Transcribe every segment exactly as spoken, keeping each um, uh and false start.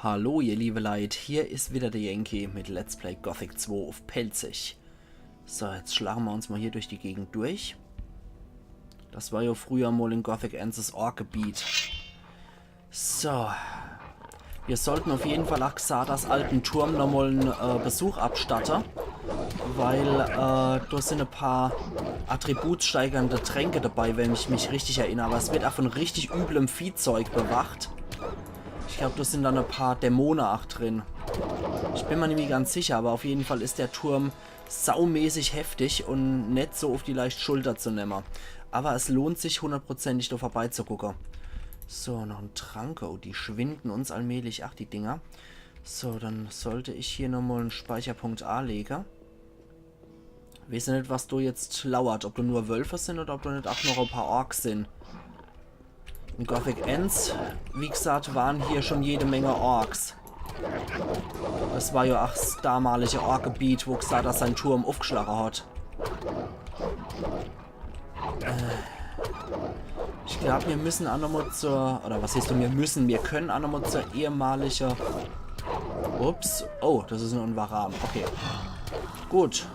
Hallo ihr liebe Leit, hier is wieder der Yankee mit Let's Play Gothic zwei uff Pälzisch. So, jetzt schlache mer uns mol hier durch die Gegend durch. Das war jo früher mol in Gothic eens es Ork-Gebiet. So. Mir sollte uff jeden Fall ach Xardas alten Turm nochmol en äh, Besuch abstatte. Weil äh, do sin e paar attributssteigernde Tränke dabei, wenn ich mich richtig erinner. Awwer es werd ach vun richtig üblem Viehzeug bewacht. Ich glaab, do sin dann e paar Dämone ach drin. Ich bin mer nimmi ganz sicher, awwer uff jeden Fall is der Turm saumäßig heftig un net so uff die leicht Schulter zu nemme. Awwer es lohnt sich hundertprozentig, do vorbeizugucke. So, noch en Trank. Oh, die schwinde uns allmählich. Ach, die Dinger. So, dann sollt ich hier nochmol en Speicherpunkt aalege. Weeß jo net, was do jetzt lauert. Ob do nur Wölfe sin oder ob do net ach noch e paar Orks sin. In Gothic eens, wie gesagt, waren hier schon jede Menge Orks. Das war jo ach s damalige Ork-Gebiet, wo Xardas sein Turm uffgeschlache hat. Äh, ich glaab, mir müssen ach nochmol zur, oder was heißt, mir müssen, mir können ach nochmol zur ehemalige, ups, oh, das is nur en Varan, okay. Gut.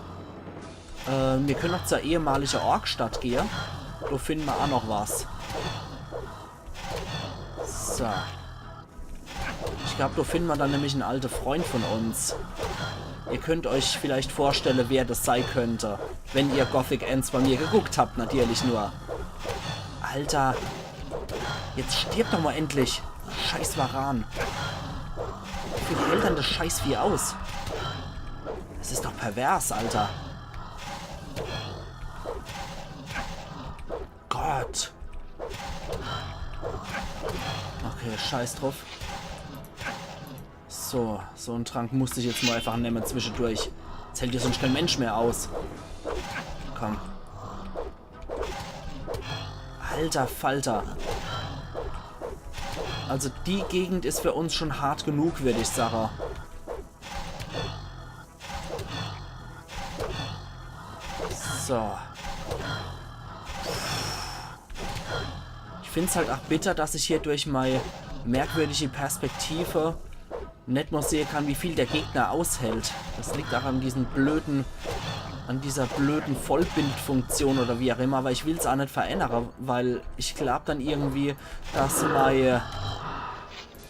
Äh, mir können noch zur ehemalige Orkstadt gehe. Do finde mer ach noch was. So. Ich glaab, do finde mer dann nämlich en alte Freund vun uns. Ihr könnt euch vielleicht vorstelle, wer das sei könnt, wenn ihr Gothic eens bei mir geguckt habt, natürlich nur. Alter. Jetzt stirb doch mol endlich. Scheiß Varan. Wie viel hält dann das Scheißvieh aus? Das is doch pervers, Alter. Gott. Okay, scheiß druff. So, so en Trank musst ich jetzt mol einfach nemme zwischedurch. Das hält jo sunscht kee Mensch mehr aus. Komm. Alter Falter. Also die Gegend is für uns schon hart genug, würd ich sage. So. Ich find's halt ach bitter, dass ich hier durch mei merkwürdige Perspektive net mol sehe kann, wie viel der Gegner aushält. Das liegt ach an diesen blöden, an dieser blöden Vollbildfunktion oder wie ach immer, awwer ich will's ach net verännere, weil ich glaab dann irgendwie, dass mei,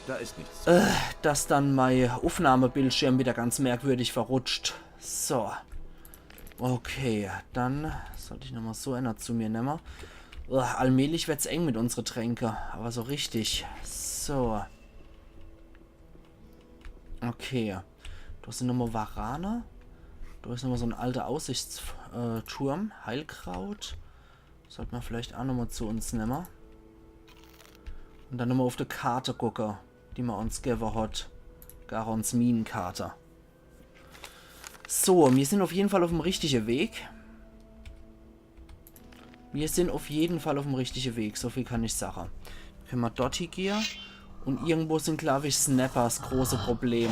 Da ist nichts. äh, dass dann mei Uffnahmebildschirm wieder ganz merkwürdig verrutscht. So. Okay, dann sollt ich nochmol so ener zu mir nemme. Uah, allmählich werd's eng mit unsere Tränke, awwer so richtig. So. Okay. Do sin nochmol Varane. Do is nochmol so en alter Aussichtsturm. Äh, Turm. Heilkraut. Sollt mer vielleicht ach nochmol zu uns nemme. Un dann nochmol uff die Karte gucke, die mer uns gewwe hat. Garons Minenkarte. So, mir sin uff jeden Fall uffm richtige Weg. Mir sin uff jeden Fall uffm richtige Weg, so viel kann ich sage. Kenne mer dort hie gehe. Un irgendwo sin, glaab ich, Snappers große Problem.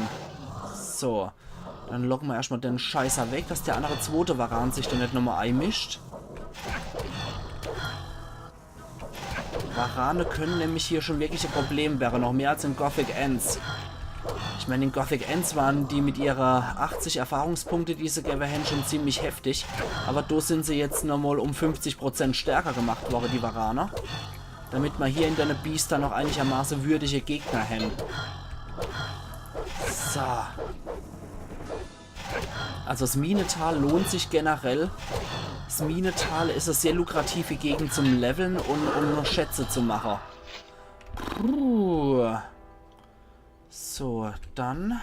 So, dann locke mer erschtmol den Scheißer weg, dass der annere zwote Varan sich do net nochmol eimischt. Varane können nämlich hier schon wirklich e Problem werre, noch mehr als in Gothic eens. Ich mein, in Gothic eens waren die mit ihre achtzig Erfahrungspunkte, die se gewwe hän, schon ziemlich heftig. Awwer do sin se jetzt nochmol um fünfzig Prozent stärker gemacht worre, die Varane. Damit mer hier in denne Biester noch einigermaße würdige Gegner hän. So. Also das Minetal lohnt sich generell. Das Minetal is e sehr lukrative Gegend zum Leveln un um Schätze zu mache. Puh. So, dann.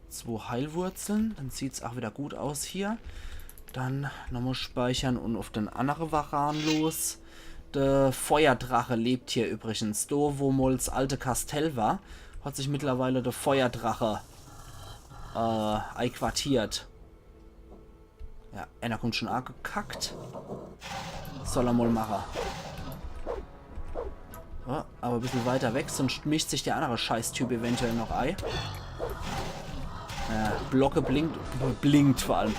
Zwo Heilwurzeln. Dann sieht's ach wieder gut aus hier. Dann nochmol speichere un uff den annere Varan los. De Feuerdrache lebt hier übrigens. Do, wo mol s alte Kastell war, hat sich mittlerweile de Feuerdrache äh, eiquartiert. Ja, ener kummt schon agekackt. Soll er mol mache. Ja, awwer e bissel weiter weg, sunscht mischt sich der annere Scheißtyp eventuell noch ei. Ja, Blocke blinkt, blinkt vor allem.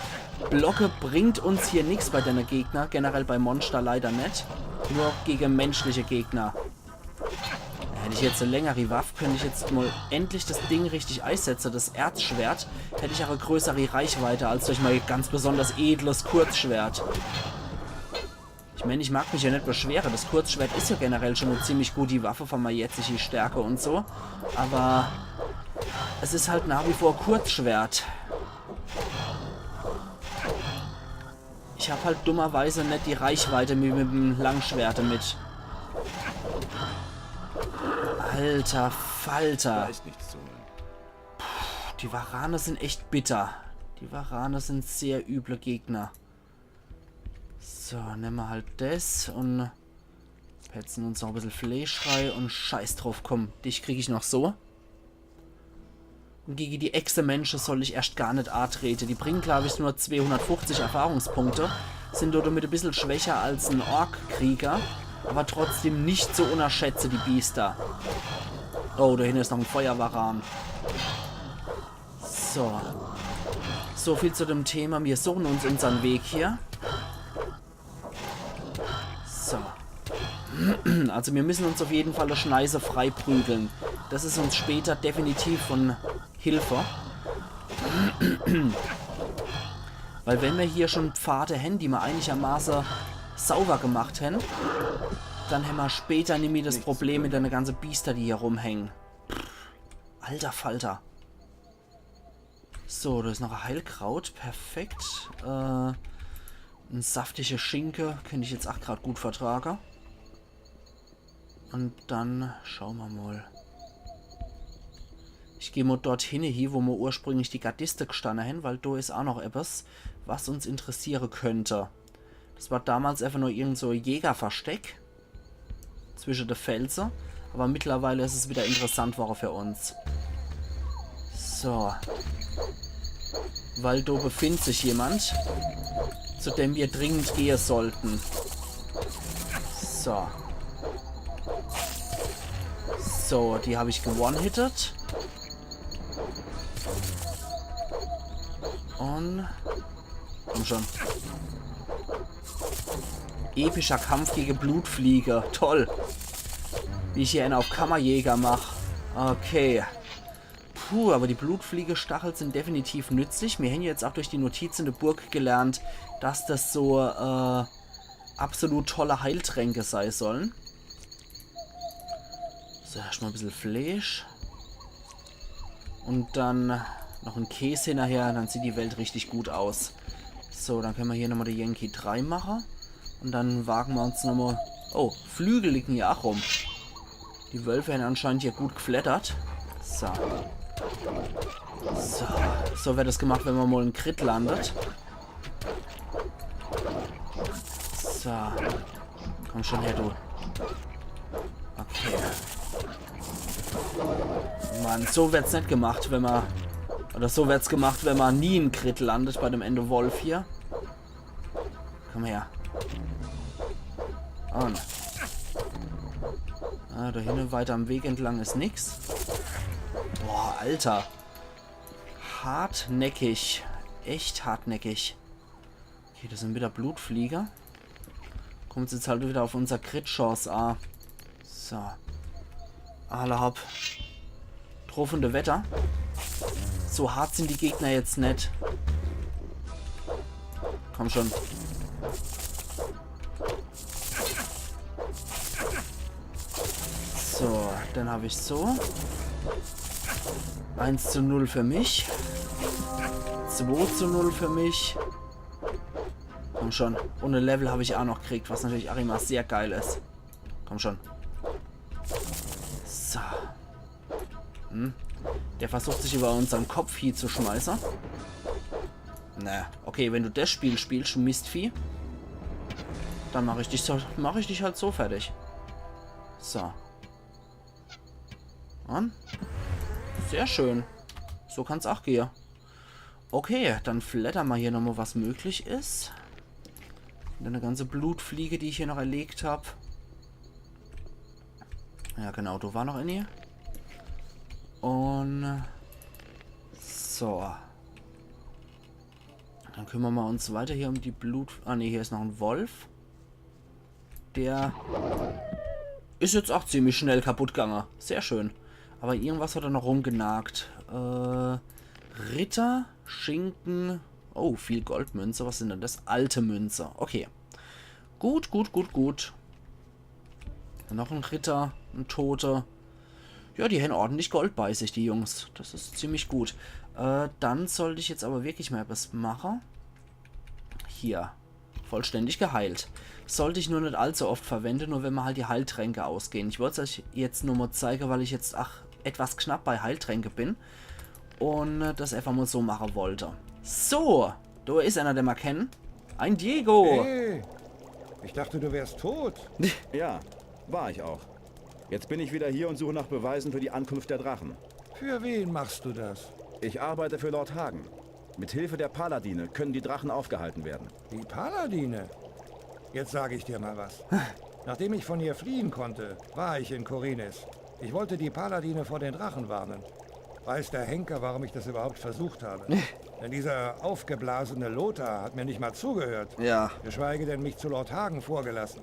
Blocke bringt uns hier nix bei denne Gegner, generell bei Monster leider net. Nur gege menschliche Gegner. Hätt ich jetzt e längeri Waff, könnt ich jetzt mol endlich das Ding richtig eisetze, das Erzschwert. Hätt ich ach e größeri Reichweite als durch mei ganz besonders edles Kurzschwert. Ich mein, ich mag mich ja net beschwere. Das Kurzschwert is ja generell schon e ziemlich gudi Waffe von mei jetzigi Stärke und so. Aber es is halt nach wie vor Kurzschwert. Ich hab halt dummerweise net die Reichweite wie mit'm Langschwert mit. Alter Falter. Da ist nichts zu holen. Die Varane sind echt bitter. Die Varane sind sehr üble Gegner. So, nemme mer halt des und petzen uns noch e bissel Fleisch rei und scheiß drauf, komm, dich krieg ich noch so. Und gege die Echsemensche soll ich erscht gar net atrete. Die bringen, glaub ich, nur zweehundertfünfzig Erfahrungspunkte, sind dodemit e bissel schwächer als en Ork-Krieger, aber trotzdem nicht zu unterschätze, die Biester. Oh, da hinne is noch en Feuervaran. So. So viel zu dem Thema, mir suchen uns unsern Weg hier. So. Also mir müssen uns auf jeden Fall die Schneise freiprügeln. Das is uns später definitiv von Hilfe. Weil wenn mir hier schon Pfade hän, die mir einigermaße sauber gemacht hän, dann hämmer später nimmi das Problem mit dene ganze Biester, die hier rumhängen. Alter Falter. So, da is noch e Heilkraut. Perfekt. Äh, en saftige Schinke könnt ich jetzt ach grad gut vertrage. Und dann schaue mer mol. Ich geh mol dort hinne hie, wo mer ursprünglich die Gardiste gestanne hän, weil do is ach noch etwas, was uns interessiere könnt. Das war damals einfach nur irgend so e Jägerversteck zwische de Felse. Aber mittlerweile is es wieder interessant worre für uns. So. Weil do befindet sich jemand, zu dem wir dringend gehe sollten. So. So, die hab ich geone-hitted. Und komm schon. Epischer Kampf gege Blutfliege. Toll. Wie ich hier ene auf Kammerjäger mach. Okay. Puh, aber die Blutfliege-Stachel sind definitiv nützlich. Mir hän jetzt auch durch die Notiz in de Burg gelernt, dass das so, äh, absolut tolle Heiltränke sei sollen. So, erscht mol e bissel Fleisch. Und dann noch en Käs hinnerher, dann sieht die Welt richtig gut aus. So, dann könne mer hier nochmol de Yankee drei mache. Und dann wage mer uns nochmol. Oh, Flügel liegen ja auch rum. Die Wölfe hän anscheinend hier gut gefleddert. So. So, so werd es gemacht, wenn mer mol en Crit landet. So. Komm schon her, du. Okay. Mann, so werd's net gemacht, wenn mer... Oder so werd's gemacht, wenn mer nie en Crit landet bei dem ene Wolf hier. Komm her. Und... Ah, da hinne weiter am Weg entlang is nix. Boah, Alter. Hartnäckig. Echt hartnäckig. Okay, das sind wieder Blutfliege. Kommt's jetzt halt wieder auf unser Crit-Chance a. So. Alla hopp. Druff un weiter. So hart sind die Gegner jetzt net. Komm schon. So, dann hab ich so. Eins zu null für mich. Zwei zu null für mich. Komm schon. Un e Level hab ich a noch gekriegt, was natürlich a immer sehr geil is. Komm schon. So. Hm? Der versucht sich über unsern Kopf hie zu schmeiße. Na, okay, wenn du das Spiel spielst, du Mistvieh, dann mach ich dich so, mach ich dich halt so fertig. So. An? Sehr schön. So kann's auch gehe. Okay, dann fleddere mer hier nochmal, was möglich is. Dann e ganze Blutfliege, die ich hier noch erlegt hab. Ja, genau, do war noch eine. Un so. Dann kümmere mer uns weiter hier um die Blut... Ah, ne, hier is noch en Wolf. Der Is jetzt auch ziemlich schnell kaputt gange. Sehr schön. Aber irgendwas hat er noch rumgenagt. Äh, Ritter, Schinken. Oh, viel Goldmünze. Was sind denn das? Alte Münze. Okay. Gut, gut, gut, gut. Noch ein Ritter, ein Toter. Ja, die hän ordentlich Gold bei sich, die Jungs. Das is ziemlich gut. Äh, dann sollt ich jetzt aber wirklich mal was mache. Hier. Vollständig geheilt. Sollt ich nur net allzu oft verwende, nur wenn mir halt die Heiltränke ausgehen. Ich wollt's euch jetzt nur mal zeige, weil ich jetzt, ach, etwas knapp bei Heiltränke bin. Und äh, das einfach mal so mache wollte. So, da is einer, den mer kennen. Ein Diego. Hey, ich dachte, du wärst tot. Ja, war ich auch. Jetzt bin ich wieder hier und suche nach Beweisen für die Ankunft der Drachen. Für wen machst du das? Ich arbeite für Lord Hagen. Mit Hilfe der Paladine können die Drachen aufgehalten werden. Die Paladine? Jetzt sage ich dir mal was. Nachdem ich von hier fliehen konnte, war ich in Khorinis. Ich wollte die Paladine vor den Drachen warnen. Weiß der Henker, warum ich das überhaupt versucht habe. Denn dieser aufgeblasene Lothar hat mir nicht mal zugehört. Ja. Geschweige denn, mich zu Lord Hagen vorgelassen.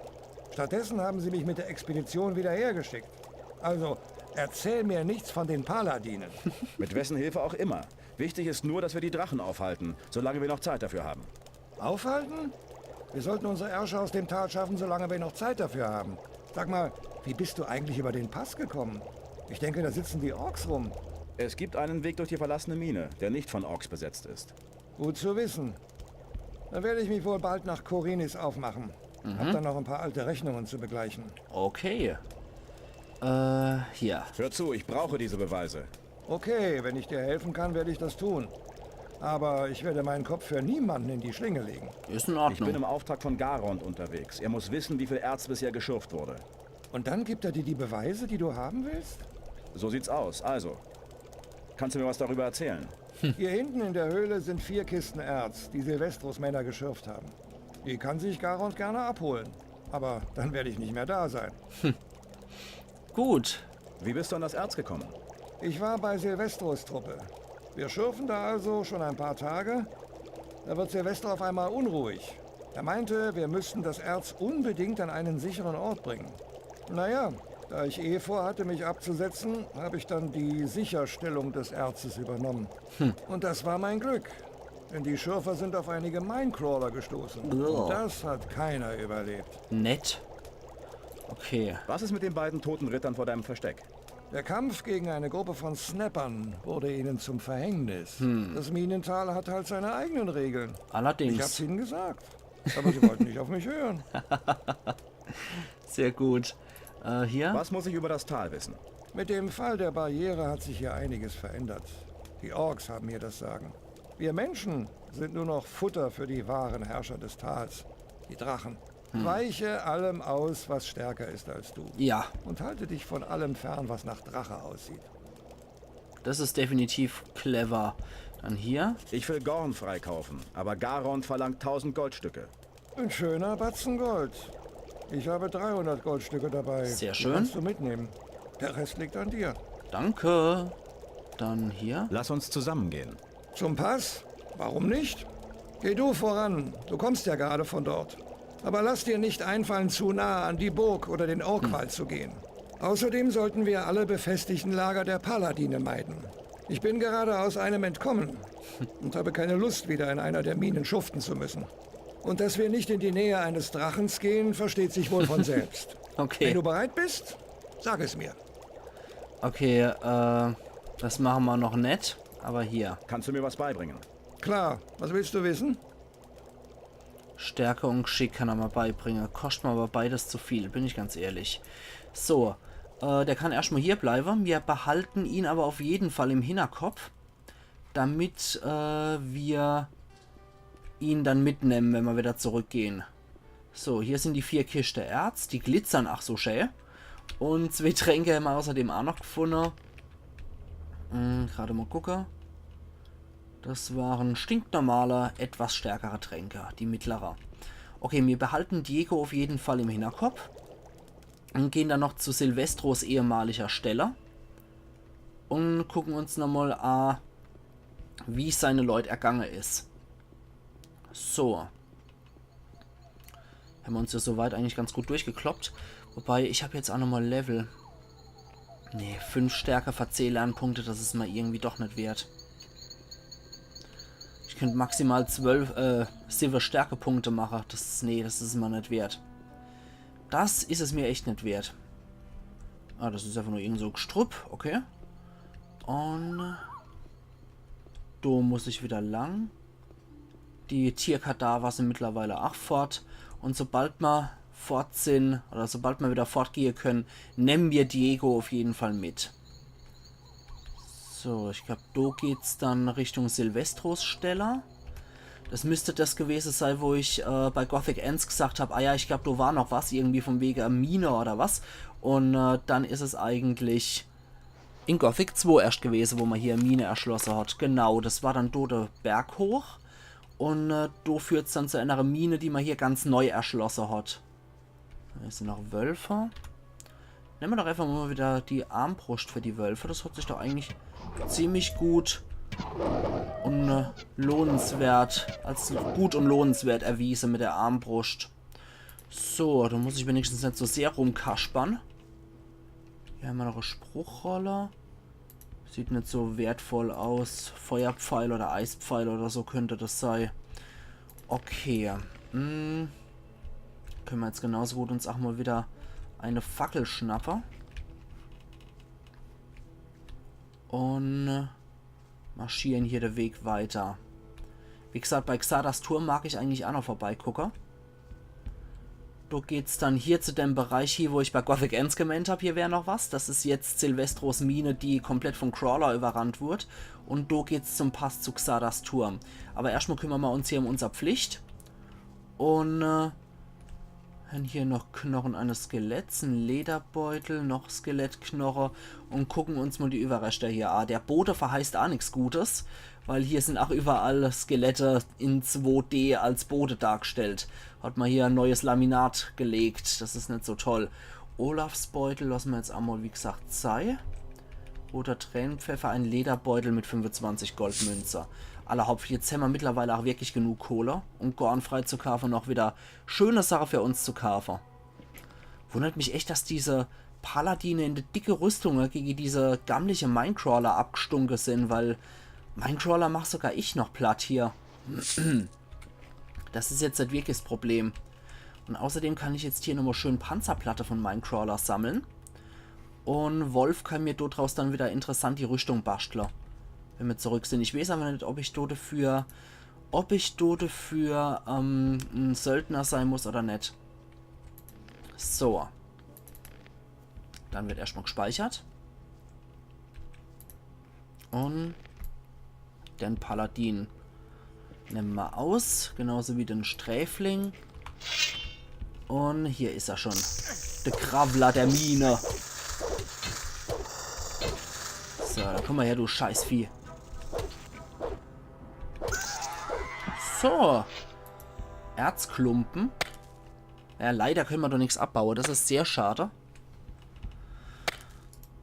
Stattdessen haben sie mich mit der Expedition wieder hergeschickt. Also, erzähl mir nichts von den Paladinen. Mit wessen Hilfe auch immer. Wichtig ist nur, dass wir die Drachen aufhalten, solange wir noch Zeit dafür haben. Aufhalten? Wir sollten unsere Ärsche aus dem Tal schaffen, solange wir noch Zeit dafür haben. Sag mal, wie bist du eigentlich über den Pass gekommen? Ich denke, da sitzen die Orks rum. Es gibt einen Weg durch die verlassene Mine, der nicht von Orks besetzt ist. Gut zu wissen. Dann werde ich mich wohl bald nach Khorinis aufmachen. Hab dann noch ein paar alte Rechnungen zu begleichen. Okay. Äh, hier. Hör zu, ich brauche diese Beweise. Okay, wenn ich dir helfen kann, werde ich das tun. Aber ich werde meinen Kopf für niemanden in die Schlinge legen. Is in Ich bin Ordnung. Im Auftrag von Garond unterwegs. Er muss wissen, wie viel Erz bisher geschürft wurde. Und dann gibt er dir die Beweise, die du haben willst? So sieht's aus. Also, kannst du mir was darüber erzählen? Hier hinten in der Höhle sind vier Kisten Erz, die Silvestros Männer geschürft haben. Die kann sich Garond gerne abholen. Aber dann werde ich nicht mehr da sein. Gut. Wie bist du an das Erz gekommen? Ich war bei Silvestros Truppe. Wir schürfen da also schon ein paar Tage. Da wird Silvestro auf einmal unruhig. Er meinte, wir müssten das Erz unbedingt an einen sicheren Ort bringen. Naja, da ich eh vorhatte, mich abzusetzen, habe ich dann die Sicherstellung des Erzes übernommen. Und das war mein Glück. Denn die Schürfer sind auf einige Minecrawler gestoßen. Uah. Und das hat keiner überlebt. Nett. Okay. Was ist mit den beiden toten Rittern vor deinem Versteck? Der Kampf gegen eine Gruppe von Snappern wurde ihnen zum Verhängnis. Das Minental hat halt seine eigenen Regeln. Ich hab's Allerdings. Ihnen gesagt. Aber sie wollten nicht auf mich hören. Sehr gut. Äh, hier. Was muss ich über das Tal wissen? Mit dem Fall der Barriere hat sich hier einiges verändert. Die Orks haben hier das Sagen. Wir Menschen sind nur noch Futter für die wahren Herrscher des Tals, die Drachen. Weiche allem aus, was stärker ist als du. Ja, Und halte dich von allem fern, was nach Drache aussieht. das is definitiv clever. Dann hier. Ich will Gorn freikaufen, aber Garond verlangt tausend Goldstücke. Ein schöner Batzen Gold. Ich habe dreihundert Goldstücke dabei. Sehr Die schön. Kannst du mitnehmen. Der Rest liegt an dir. Danke. Dann hier. Lass uns zusammengehen. Zum Pass? Warum nicht? Geh du voran. Du kommst ja gerade von dort. Aber lass dir nicht einfallen, zu nah an die Burg oder den Orkwall zu gehen. Außerdem sollten wir alle befestigten Lager der Paladine meiden. Ich bin gerade aus einem entkommen und habe keine Lust, wieder in einer der Minen schuften zu müssen. Und dass wir nicht in die Nähe eines Drachens gehen, versteht sich wohl von selbst. Wenn Okay. Du bereit bist, sag es mir. Okay, äh, das mache mer noch net. Aber hier. Kannst du mir was beibringen? Klar, was willst du wissen? Stärke und Geschick kann er mer beibringe. Koscht mer aber beides zu viel, bin ich ganz ehrlich. So, äh, der kann erscht mal hier bleibe. Mir behalten ihn aber auf jeden Fall im Hinterkopf, damit äh, mir ihn dann mitnemme, wenn mer wieder zurückgehen. So, hier sind die vier Kischte Erz, die glitzern ach so schä. Und zwee Tränke hämmer außerdem ach noch gefunne. Hm, grad mal gucke. Das waren stinknormale, etwas stärkere Tränke, die mittlere. Okay, mir behalten Diego auf jeden Fall im Hinterkopf. Und gehen dann noch zu Silvestros ehemaliger Stelle. Und gucken uns nochmal a, wie seine Leut ergange is. So. Hämmer uns ja soweit eigentlich ganz gut durchgekloppt. Wobei, ich hab jetzt ach nochmal Level. Nee, fünf Stärke für zehn Lernpunkte, das is mer irgendwie doch net wert. Ich könnt maximal zwölf, äh, siwwe Stärkepunkte mache. Das, nee, das is mer net wert. Das is es mir echt net wert. Ah, das is einfach nur irgend so Gestrupp, okay. Un do muss ich wieder lang. Die Tierkadaver sin mittlerweile ach fort. Un sobald mer fort sin, oder sobald mer wieder fortgehe könne, nemme mer Diego auf jeden Fall mit. So, ich glaub, do geht's dann Richtung Silvestros Stelle. Das müsst das gewese sei, wo ich, äh, bei Gothic eens gesagt hab, ah ja, ich glaub, do war noch was, irgendwie von wege Mine oder was. Un, äh, dann is es eigentlich in Gothic zwei erscht gewese, wo mer hier Mine erschlosse hat. Genau, das war dann do de Berg hoch. Un, äh, do führt's dann zu einer Mine, die mer hier ganz neu erschlosse hat. Do is noch Wölfe. Nemme mer doch einfach mal wieder die Armbruscht für die Wölfe. Das hat sich doch eigentlich ziemlich gut un, äh, lohnenswert, als gut un lohnenswert erwiese mit der Armbruscht. So, do muss ich wenigstens net so sehr rumkaspern. Hier hemmer noch e Spruchrolle. Sieht net so wertvoll aus. Feuerpfeil oder Eispfeil oder so könnt das sei. Okay. Hm. Könne mer jetzt genauso gut uns ach mal wieder eine Fackel schnappe. Un marschieren hier de Weg weiter. Wie gesagt, bei Xardas Turm mag ich eigentlich ach noch vorbeigucke. Do geht's dann hier zu dem Bereich hier, wo ich bei Gothic eens gemeint hab, hier wär noch was. Das is jetzt Silvestros Mine, die komplett vom Crawler überrannt wurd. Un do geht's zum Pass zu Xardas Turm. Aber erschtmal kümmere mer uns hier um unser Pflicht. Un, äh, Hen hier noch Knochen eines Skeletts, en Lederbeutel, noch Skelettknoche un gucken uns mal die Überreste hier a. Der Bode verheißt a nix Gutes, weil hier sin ach überall Skelette in zwei D als Bode dargestellt. Hat mer hier e neues Laminat gelegt, das is net so toll. Olafs Beutel lasse mer jetzt emol, wie gesagt, sei. Roter Tränenpfeffer, ein Lederbeutel mit fünfundzwanzig Goldmünze. Allerhaupt, jetzt hemmer mittlerweile ach wirklich genug Kohle, um Gorn freizukaufe un noch wieder schöne Sache für uns zu kaufe. Wundert mich echt, dass diese Paladine in de dicke Rüstunge gege diese gammliche Minecrawler abgestunke sin, weil Minecrawler mach sogar ich noch platt hier. Das is jetzt net wirklich das Problem. Un außerdem kann ich jetzt hier nochmal schön Panzerplatte von Minecrawler sammle. Un Wolf kann mir do draus dann wieder interessant die Rüstung baschtle, wenn mer zurück sin. Ich weeß aber net, ob ich do dafür, ob ich do dafür, ähm, en Söldner sei muss oder net. So. Dann wird erschtmal gespeichert. Un den Paladin nemme mer aus, genauso wie den Sträfling. Un hier is er schon. De Krawler der Mine. So, dann komm mal her, du Scheißvieh. So. Erzklumpen. Ja, leider könne mer doch nix abbaue. Das is sehr schade.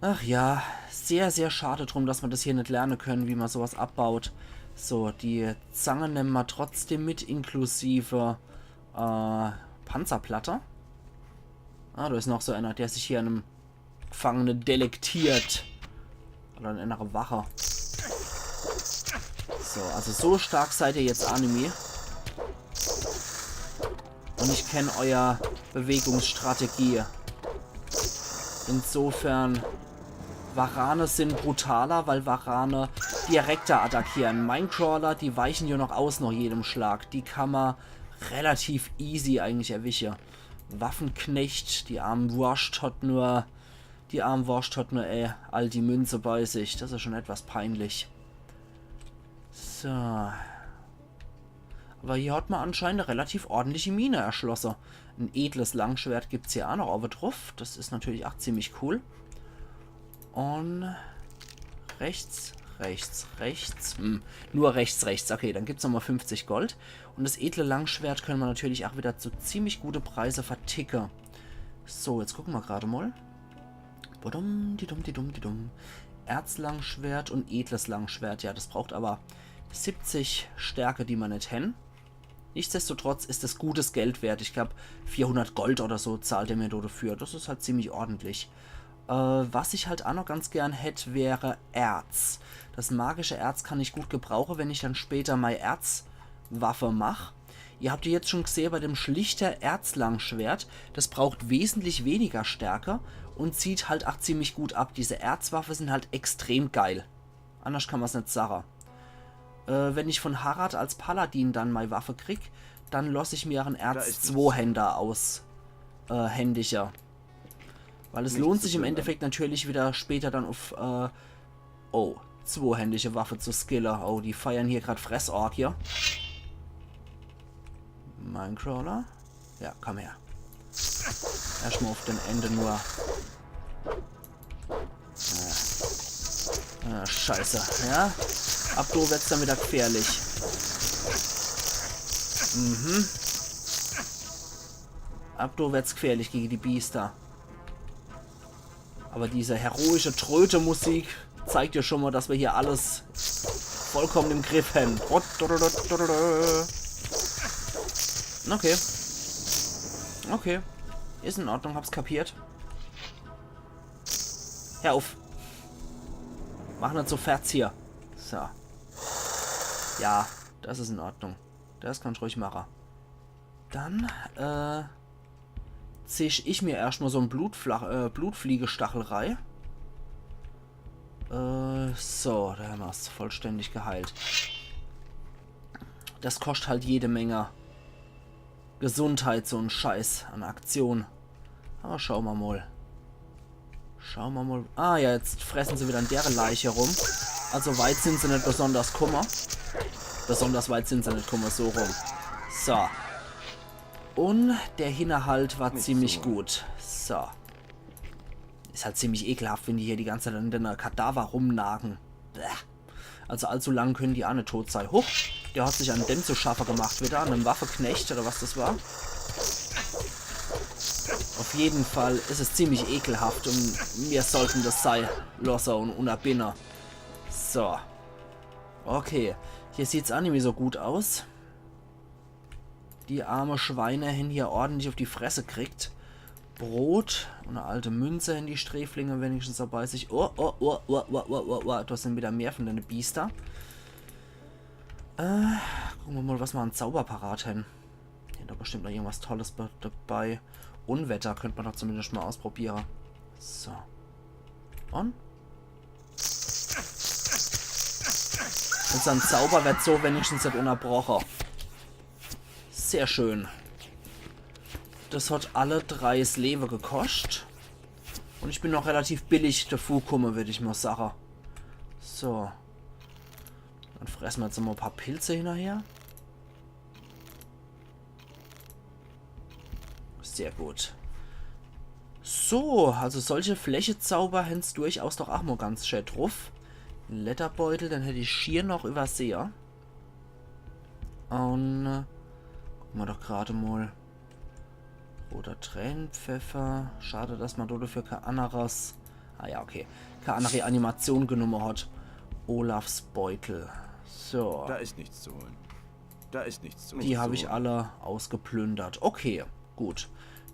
Ach ja, sehr, sehr schade drum, dass mer das hier net lerne könne, wie mer sowas abbaut. So, die Zange nemme mer trotzdem mit, inklusive, äh, Panzerplatte. Ah, do is noch so einer, der sich hier an em Gefangene delektiert. Oder an einer Wache. So, also so stark seid ihr jetzt a nimmi. Un ich kenn euer Bewegungsstrategie. Insofern, Varane sin brutaler, weil Varane direkter attackieren. Minecrawler, die weichen jo noch aus nach jedem Schlag. Die kann mer relativ easy eigentlich erwische. Waffenknecht, die arm Worscht hat nur, die arm Worscht hat nur, äh, all die Münze bei sich. Das is schon etwas peinlich. So. Aber hier hat mer anscheinend e relativ ordentliche Mine erschlosse. En edles Langschwert gibt's hier a noch owwe druff. Das is natürlich a ziemlich cool. Un rechts, rechts, rechts. Hm, nur rechts, rechts. Okay, dann gibt's nochmal fünfzig Gold. Un das edle Langschwert könne mer natürlich a wieder zu ziemlich gute Preise verticke. So, jetzt gucke mer grad mal. Badum, didum, didum, didum. Erzlangschwert un edles Langschwert. Ja, das braucht aber siebzig Stärke, die mer net hen. Nichtsdestotrotz is es gutes Geld wert. Ich glaub, vierhundert Gold oder so zahlt er mir do dafür. Das is halt ziemlich ordentlich. Äh, was ich halt auch noch ganz gern hätt, wäre Erz. Das magische Erz kann ich gut gebrauche, wenn ich dann später mei Erzwaffe mach. Ihr habt ja jetzt schon gesehen, bei dem schlichter Erzlangschwert, das braucht wesentlich weniger Stärke und zieht halt auch ziemlich gut ab. Diese Erzwaffe sind halt extrem geil. Anders kann man's net sache. Äh, wenn ich von Harad als Paladin dann mei Waffe krieg, dann loss ich mir en Erz-Zweihänder aus, äh, händiger. Weil es lohnt sich im Endeffekt natürlich wieder später dann auf, äh, oh, zweihändige Waffe zu skille. Oh, die feiern hier grad Fressorgie. Minecrawler? Ja, komm her. Erstmal auf den Ende nur. Ah. Ah, scheiße, ja? Ab do wird's dann wieder gefährlich. Mhm. Ab do wird's gefährlich gegen die Biester. Aber diese heroische Tröte-Musik zeigt ja schon mal, dass wir hier alles vollkommen im Griff haben. Okay. Okay. Is in Ordnung, hab's kapiert. Hör auf. Mach net so Ferz hier. So. Ja, das is in Ordnung. Das kann ich ruhig mache. Dann, äh, zisch ich mir erstmal so en Blutfla-, äh, Blutfliegestachel rei. Äh, so, da haben wir's. Vollständig geheilt. Das koscht halt jede Menge Gesundheit, so en Scheiß an Aktion. Aber schau ma mal. Schau ma mal. Ah ja, jetzt fressen sie wieder an dere Leiche rum. Also weit sind sie net besonders kumme. Besonders weit sind sie net kumme, so rum. So. Und der Hinterhalt war ziemlich gut. So. Is halt ziemlich ekelhaft, wenn die hier die ganze Zeit an den Kadaver rumnagen. Bäh. Also allzu lang können die aa net tot sei. Huch, der hat sich an dem zu schaffe gemacht wieder, an dem Waffeknecht oder was das war. Auf jeden Fall is es ziemlich ekelhaft und mir sollten das sei losse und unnerbinne. So. Okay, hier sieht's aa nimmi so gut aus. Die arme Schweine hän hier ordentlich auf die Fresse kriegt. Brot und e alte Münze hän die Sträflinge wenigstens dabei sich. Oh, oh, oh, oh, oh, oh, oh, oh, da sind wieder mehr von dene Biester. Äh, gucke ma mal, was ma an Zauber parat hän. Hän doch bestimmt noch irgendwas Tolles be-, dabei. Unwetter könnt ma doch zumindest mal ausprobiere. So. Und? Unser Zauber wird so wenigstens net unnerbroche. Sehr schön. Das hat alle drei 's Lewe gekoscht. Und ich bin noch relativ billig davukumme, würd ich mal sache. So. Dann fresse ma jetzt noch mal e paar Pilze hinnerher. Sehr gut. So, also solche Flächezauber hän's durchaus doch aa mal ganz schön druff. En Lederbeutel, den hätt ich schier noch übersehe. Und, äh, gucke ma doch grad mal. Roter Tränenpfeffer. Schade, dass ma do dafür kei anneres, ah ja, okay, kei annere Animation genumme hat. Olafs Beutel. So. Da ist nichts zu holen. Da ist nichts zu holen. Die hab ich alle ausgeplündert. Okay, gut.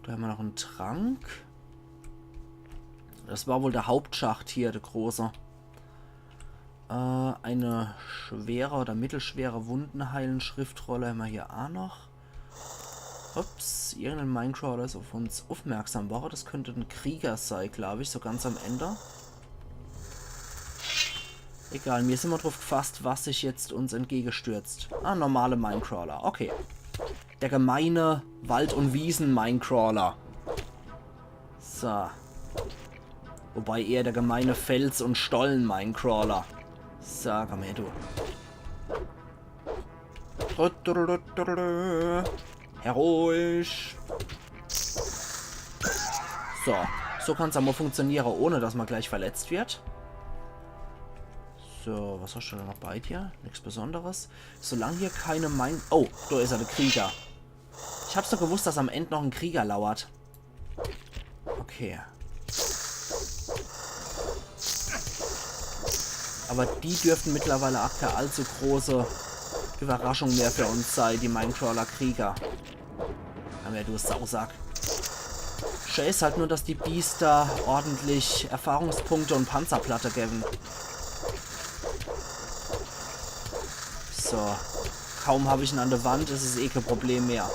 Da hämmer noch en Trank. Das war wohl der Hauptschacht hier, der große. Äh, eine schwere oder mittelschwere Wundenheilen-Schriftrolle hämmer hier aa noch. Ups, irgendein Minecrawler is auf uns aufmerksam worre. Das könnt en Krieger sei, glaub ich, so ganz am Ende. Egal, mir sin ma druff gefasst, was sich jetzt uns entgegestürzt. Ah, normale Minecrawler, okay. Der gemeine Wald- und Wiesen-Minecrawler. So. Wobei eher der gemeine Fels- und Stollen-Minecrawler. So, komm her, du. Heroisch. So, so kann's aa mal funktioniere, ohne dass ma gleich verletzt wird. So, was hast du da noch bei dir? Nix Besonderes. Solang hier keine Mein-, oh, da is er, der Krieger. Ich hab's doch gewusst, dass am End noch en Krieger lauert. Okay. Aber die dürften mittlerweile aa kei allzu große Überraschung mehr für uns sei, die Minecrawler-Krieger. Komm her, du Sausack. Schä is halt nur, dass die Biester ordentlich Erfahrungspunkte und Panzerplatte geben. So. Kaum hab ich en an der Wand, is es eh kein Problem mehr.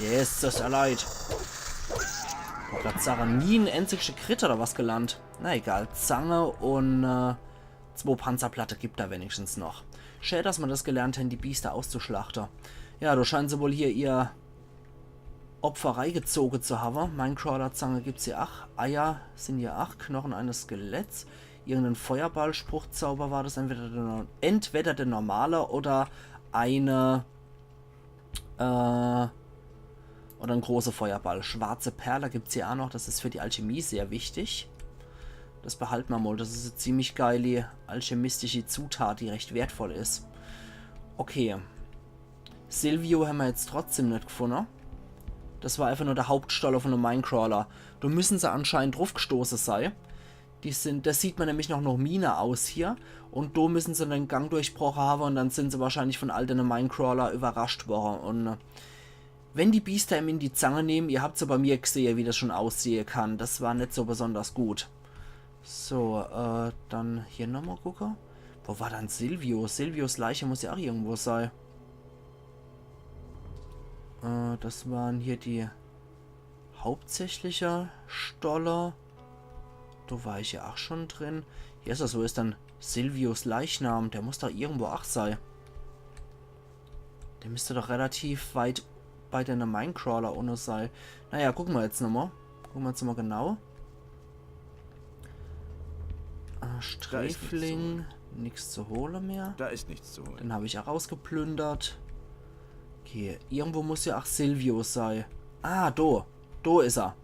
Yes, das is ja leid. Wollt grad sage, nie en einzigsche Crit oder was gelandet. Na egal, Zange und äh, zwo Panzerplatte gibt da wenigstens noch. Schä, dass ma das gelernt hen, die Biester auszuschlachte. Ja, do scheinen se wohl hier ihr Opfer reigezoge zu hawe. Minecrawler-Zange gibt's hier ach. Eier sind hier ach. Knochen eines Skeletts. Irgendein Feuerball-Spruchzauber war das. Entweder der, no- entweder der normale oder eine äh, oder en große Feuerball. Schwarze Perle gibt's hier ach noch. Das is für die Alchemie sehr wichtig. Das behalte ma mol. Das is e ziemlich geile alchemistische Zutat, die recht wertvoll is. Okay. Silvio hämmer jetzt trotzdem net gefunne. Das war einfach nur der Hauptstolle von de Minecrawler. Do müssen se anscheinend druffgestoße sei. Die sind, das sieht ma nämlich noch, noch Mine aus hier. Und do müssen se den Gang durchbroche hawe und dann sind se wahrscheinlich von all dene Minecrawler überrascht worre. Und äh, wenn die Biester em in die Zange nehmen, ihr habt's ja bei mir gesehe, wie das schon aussehe kann. Das war net so besonders gut. So, äh, dann hier nochmal gucke. Wo war dann Silvio? Silvios Leiche muss ja ach irgendwo sei. Äh, das waren hier die hauptsächliche Stolle. Do war ich ja ach schon drin. Yes, wo is dann Silvios Leichnam? Der muss doch irgendwo ach sei. Der müsst doch relativ weit bei dene Minecrawler unne sei. Naja, gucke ma jetzt nochmal. Gucke ma jetzt nochmal genau. Äh, Sträfling, nix zu hole mehr. Da ist nichts zu holen. Den hab ich ach ausgeplündert. Okay, irgendwo muss ja ach Silvio sei. Ah, do. Do is er.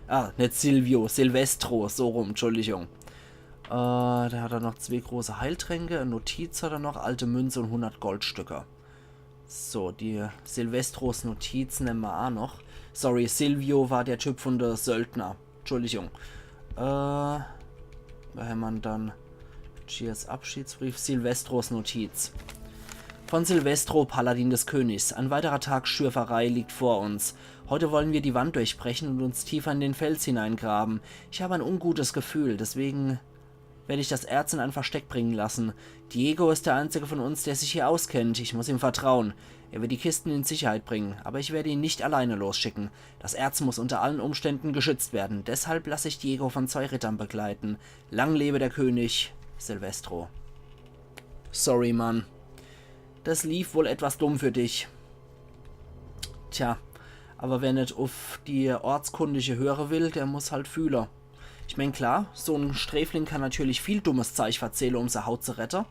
Ah, net Silvio, Silvestro, so rum, Entschuldigung. Äh, der hat dann noch zwee große Heiltränke, e Notiz hat er noch, alte Münze und hundert Goldstücke. So, die Silvestros Notiz nemme ma ach noch. Sorry, Silvio war der Typ von de Söldner. Entschuldigung. Äh, wo hämmer dann? Cheers Abschiedsbrief, Silvestros Notiz. Von Silvestro, Paladin des Königs. Ein weiterer Tag Schürferei liegt vor uns. Heute wollen wir die Wand durchbrechen und uns tiefer in den Fels hineingraben. Ich habe ein ungutes Gefühl, deswegen werde ich das Erz in ein Versteck bringen lassen. Diego ist der einzige von uns, der sich hier auskennt. Ich muss ihm vertrauen. Er wird die Kisten in Sicherheit bringen, aber ich werde ihn nicht alleine losschicken. Das Erz muss unter allen Umständen geschützt werden. Deshalb lasse ich Diego von zwei Rittern begleiten. Lang lebe der König, Silvestro. Sorry, Mann. Das lief wohl etwas dumm für dich. Tja, aber wer net uff die Ortskundige höre will, der muss halt fühle. Ich mein, klar, so n Sträfling kann natürlich viel dummes Zeich verzähle, um sei Haut zu rette.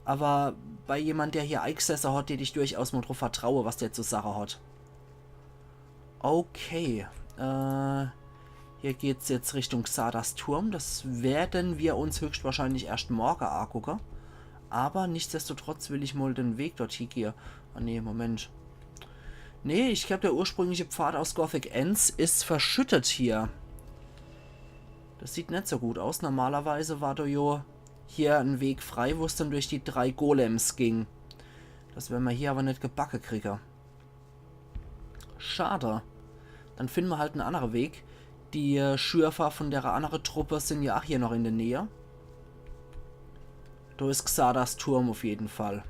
Aber bei jemand, der hier eig'sesse hat, deet ich durchaus mal druff vertraue, was der zu sache hat. Okay, äh, hier geht's jetzt Richtung Xardas Turm. Das werden wir uns höchstwahrscheinlich erscht morge agucke. Aber nichtsdestotrotz will ich mal den Weg dort hie gehe. Ah, nee, Moment. Nee, ich glaub, der ursprüngliche Pfad aus Gothic eens is verschüttet hier. Das sieht net so gut aus. Normalerweise war do jo hier en Weg frei, wo's dann durch die drei Golems ging. Das wern ma hier aber net gebacke kriege. Schade. Dann finden ma halt en annere Weg. Die äh, Schürfer von dere annere Truppe sind ja ach hier noch in der Nähe. Do is Xardas Turm auf jeden Fall.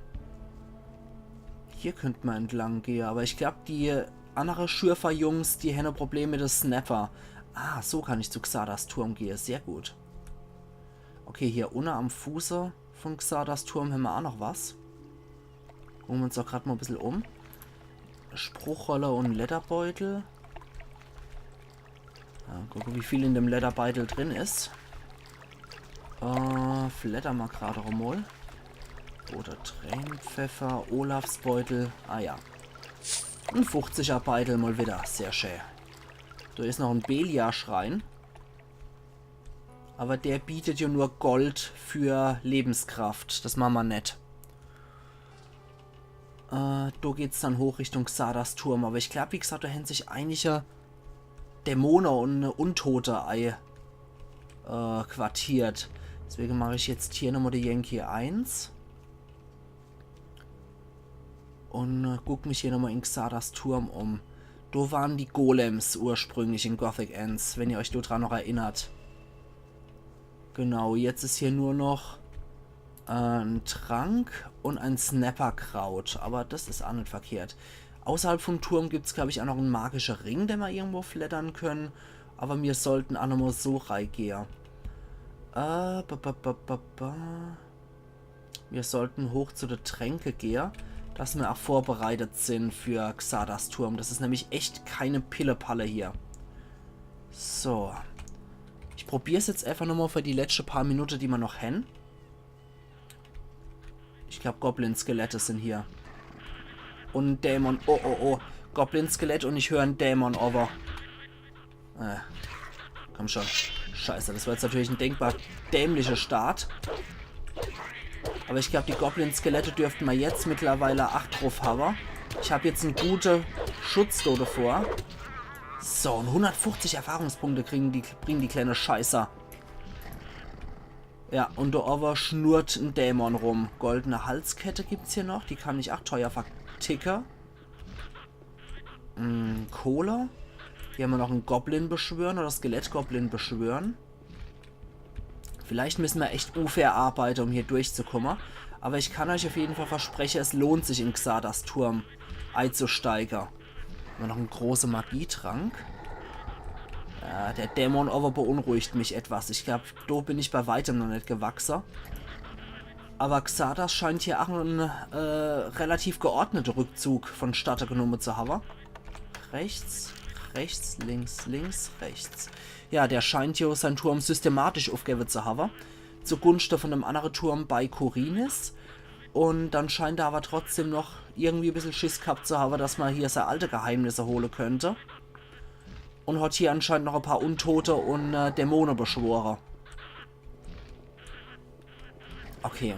Hier könnt ma entlang gehe, aber ich glaub, die annere Schürfer-Jungs, die hänne Problem mit de Snapper. Ah, so kann ich zu Xardas Turm gehe. Sehr gut. Okay, hier unne am Fuße von Xardas Turm hämmer ach noch was. Gucke ma uns doch grad mal e bissel um. Spruchrolle und Lederbeutel. Ja, gucke, wie viel in dem Lederbeutel drin is. Äh, fledder ma grad rum mal. Oder Tränenpfeffer, Olafs Beutel. Ah ja. En fuchziger Beutel mal wieder. Sehr schön. Do is noch en Beliar-Schrein. Aber der bietet ja nur Gold für Lebenskraft. Das mache ma net. Äh, do geht's dann hoch Richtung Xardas Turm. Aber ich glaub, wie gesagt, do hänn sich einige Dämone und Untote ei, äh, quartiert. Deswegen mach ich jetzt hier nochmal die Yankee eins. Und äh, guck mich hier nochmal in Xardas Turm um. Do waren die Golems ursprünglich in Gothic eens, wenn ihr euch do dran noch erinnert. Genau, jetzt is hier nur noch äh, en Trank und en Snapperkraut. Aber das is aa net verkehrt. Außerhalb vom Turm gibt's, glaub ich, aa noch en magische Ring, den ma irgendwo fleddern können. Aber mir sollten aa nochmal so reigehe. Äh, ba, ba, ba, ba, ba. Mir sollten hoch zu de Tränke gehe, dass mir aa vorbereitet sin für Xardas Turm. Das is nämlich echt keine Pillepalle hier. So. Ich probier's jetzt einfach nochmal für die letschte paar Minute, die ma noch hen. Ich glaub, Goblin-Skelette sin hier. Und en Dämon. Oh, oh, oh. Goblin-Skelett und ich hör en Dämon over. Äh, komm schon. Scheiße, das war jetzt natürlich en denkbar dämlicher Start. Aber ich glaub, die Goblin-Skelette dürften ma jetzt mittlerweile Acht druff hawe. Ich hab jetzt en gute Schutz do davor. So, und hundertfuchzig Erfahrungspunkte kriegen die, bringen die kleine Scheißer. Ja, und do over schnurrt en Dämon rum. Goldene Halskette gibt's hier noch. Die kann ich aa teuer verticke. Mm, Kohle. Hier hammer noch en Goblin beschwören oder Skelett-Goblin beschwören. Vielleicht müssen ma echt unfair arbeite, um hier durchzukomme. Aber ich kann euch auf jeden Fall verspreche, es lohnt sich, in Xardas Turm eizusteige. Hammer noch en große Magietrank. Ja, der Dämon over beunruhigt mich etwas. Ich glaub, do bin ich bei weitem noch net gewachse. Aber Xardas scheint hier aa en äh, relativ geordnete Rückzug vonstatte genomme zu hawe. Rechts, rechts, links, links, rechts. Ja, der scheint hier sein Turm systematisch aufgewwe zu hawe. Zugunschte von dem annere Turm bei Khorinis. Und dann scheint er aber trotzdem noch irgendwie e bissel Schiss gehabt zu hawe, dass ma hier sei alte Geheimnisse hole könnte. Und hat hier anscheinend noch e paar Untote und äh, Dämone beschwore. Okay.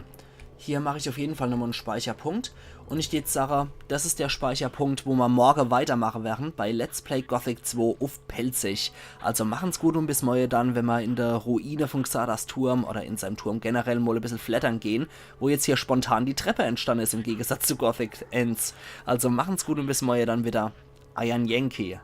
Hier mach ich auf jeden Fall nochmal en Speicherpunkt. Und ich jetzt sage, das is der Speicherpunkt, wo ma morge weitermache werre bei Let's Play Gothic zwei auf Pälzisch. Also machen's gut und bis morge dann, wenn ma in der Ruine von Xardas Turm oder in seinem Turm generell mal e bissel fleddern gehen, wo jetzt hier spontan die Treppe entstanden is im Gegensatz zu Gothic eens. Also machen's gut und bis morge dann wieder. Eiern Yankee.